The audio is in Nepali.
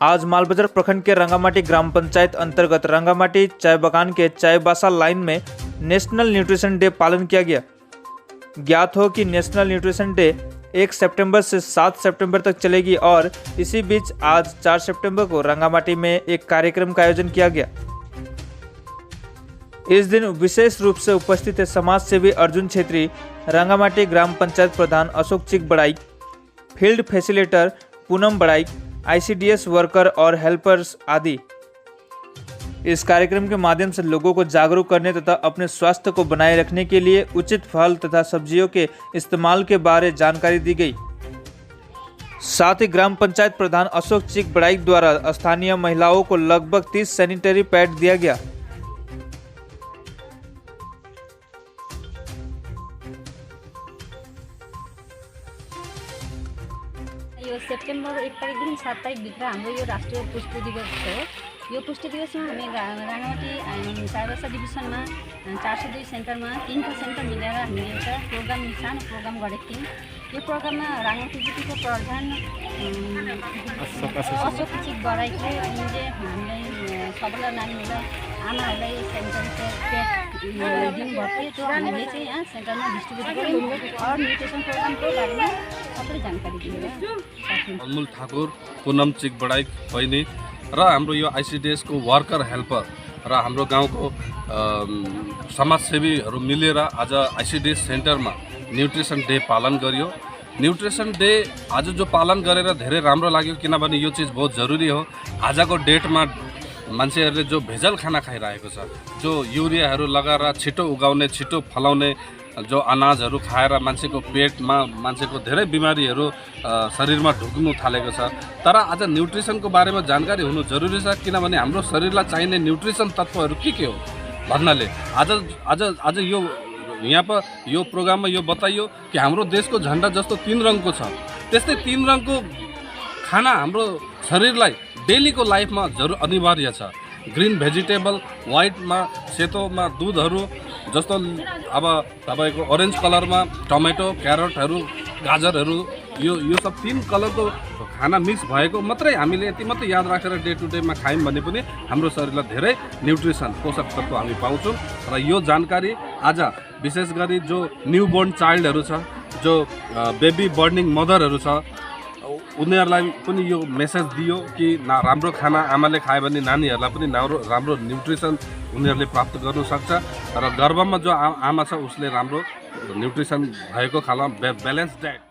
आज मालबजार प्रखंड के रंगामाटी ग्राम पंचायत अंतर्गत रंगामाटी चाय बागान के चायबासा लाइन में नेशनल न्यूट्रिशन डे पालन किया गया। ज्ञात हो कि नेशनल न्यूट्रिशन डे 1 सितंबर से 7 सितंबर तक चलेगी और इसी बीच आज 4 सितंबर को रंगामाटी में एक कार्यक्रम का आयोजन किया गया। इस दिन विशेष रूप से उपस्थित है समाज सेवी अर्जुन छेत्री, रंगामाटी ग्राम पंचायत प्रधान अशोक चिक बड़ाई, फील्ड फैसिलिटेटर पूनम बड़ाई, ICDS वर्कर और हेल्पर्स आदि। इस कार्यक्रम के माध्यम से लोगों को जागरूक करने तथा अपने स्वास्थ्य को बनाए रखने के लिए उचित फल तथा सब्जियों के इस्तेमाल के बारे जानकारी दी गई। साथ ही ग्राम पंचायत प्रधान अशोक चिक बड़ाई द्वारा स्थानीय महिलाओं को लगभग 30 सैनिटरी पैड दिया गया। यो सेप्टेम्बर 1 तारिकदेखि 7 तारिकभित्र हाम्रो यो राष्ट्रिय पुष्टि दिवस हो। यो पुष्टि दिवसमा हामी रांगामाटी चायबासा डिभिजनमा 402 सेन्टरमा 3 सेन्टर मिलेर हामीले एउटा सानो प्रोग्राम गरेको थियौँ। यो प्रोग्राममा रांगामाटी जिपीको प्रधान अशोक चिक बड़ाईले उनले हामीलाई सबैलाई नानीहरूलाई आमाहरूलाई सेनिटरी प्याड दिनुभएको थियो। त्यो हामीले चाहिँ यहाँ सेन्टरमा डिस्ट्रिब्युट गऱ्यौँ और न्युट्रिसन प्रोग्रामको बारेमा सबैलाई जानकारी दिएर अनमोल ठाकुर, पूनम चिक बड़ाई बहिनी र हाम्रो यो ICDS को वर्कर हेल्पर र हाम्रो गाउँको समाजसेवीहरू मिलेर आज ICDS सेन्टरमा न्युट्रिसन डे पालन गरियो। न्युट्रिसन डे आज जो पालन गरेर धेरै राम्रो लाग्यो, किनभने यो चीज बहुत जरुरी हो। आजको डेटमा मान्छेहरूले जो भेजल खाना खाइरहेको छ, जो युरियाहरू लगाएर छिटो उगाउने छिटो फलाउने जो अनाजहरू खाएर मान्छेको पेटमा मान्छेको धेरै बिमारीहरू शरीरमा ढुक्नु थालेको छ। तर आज न्युट्रिसनको बारेमा जानकारी हुनु जरुरी छ, किनभने हाम्रो शरीरलाई चाहिने न्युट्रिसन तत्त्वहरू के हो भन्नाले आज आज आज यो यहाँ पर यो प्रोग्राममा यो बताइयो कि हाम्रो देशको झन्डा जस्तो 3 रङको छ, त्यस्तै 3 रङको खाना हाम्रो शरीरलाई डेलीको लाइफमा अनिवार्य छ। ग्रीन भेजिटेबल, व्हाइटमा सेतोमा दुधहरू जस्तो अब तपाईको ऑरेंज कलरमा टमेटो, क्यारोटहरू, गाजरहरू, यो सब 3 कलरको खाना मिक्स भएको मात्रै हामीले यति मात्रै याद राखेर डे टु डेमा खायौँ भने पनि हाम्रो शरीरलाई धेरै न्युट्रिसन पोषक तत्त्व हामी पाउँछौँ। र यो जानकारी आज विशेष गरी जो न्यूबोर्न चाइल्डहरू छ, जो बेबी बर्निङ मदरहरू छ, उनीहरूलाई पनि यो मेसेज दियो कि राम्रो खाना आमाले खायो भने नानीहरूलाई पनि राम्रो न्युट्रिसन उनीहरूले प्राप्त गर्न सक्छ र गर्भमा जो आमा छ उसले राम्रो न्युट्रिसन भएको खाना ब्यालेन्स डायट